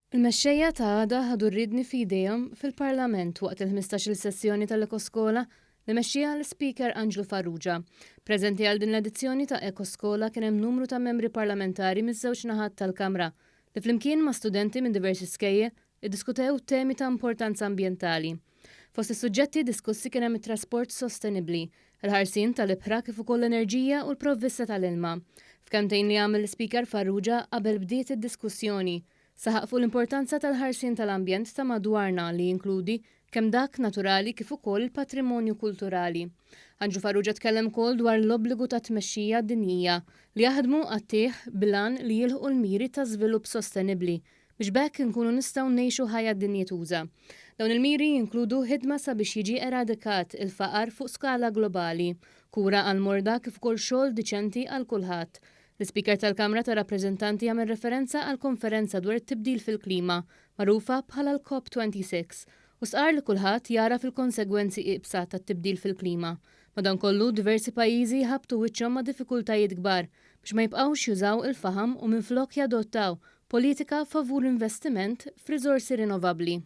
Il-mexxejja ta' għada ħadu r-riedni f'idejhom fil-Parlament waqt il-15-il sessjoni tal-Ekoskola li mexxieha l-Ispeaker Anġlu Farrugia. Preżenti għal din l-edizzjoni ta' Ekoskola kien hemm numru ta' membri parlamentari miż-żewġ naħat tal-Kamra li flimkien ma' studenti minn diversi skejjel iddiskutew temi ta' importanza ambjentali. Fost is-suġġetti diskussi kien hemm it-trasport sostenibbli, il-ħarsien tal-ibħra kif ukoll l-enerġija u l-provvista tal-ilma. F'kelmtejn li għamel l-Ispeaker Farrugia qabel bdiet id-diskussjoni, Saħaq fuq l-importanza tal-ħarsien tal-ambjent ta' madwarna li jinkludi kemm dak naturali kif ukoll il-patrimonju kulturali. Anġlu Farrugia tkellem ukoll dwar l-obbligu tat-tmexxija dinjija li jaħdmu qatigħ bil-għan li jilħqu l-miri ta' żvilupp sostenibbli biex b'hekk inkunu nistgħu ngħixu ħajja dinjituża. Dawn il-miri jinkludu ħidma sabiex jiġi eradikat il-faqar fuq skala globali, kura għall-morda kif ukoll xogħol diċenti għal kulħadd. L-Ispeaker tal-Kamra tar-Rappreżentanti għamel referenza għall-konferenza dwar it-tibdil fil-klima, magħrufa bħala l-COP 26, u stqarr li kulħadd jagħraf il-konsegwenzi iebsa tat-tibdil fil-klima. Madankollu, diversi pajjiżi jħabbtu wiċċhom ma' diffikultajiet kbar biex ma jibqgħux jużaw il-faħam u minflok jadottaw politika favur investiment f'riżorsi rinnovabbli.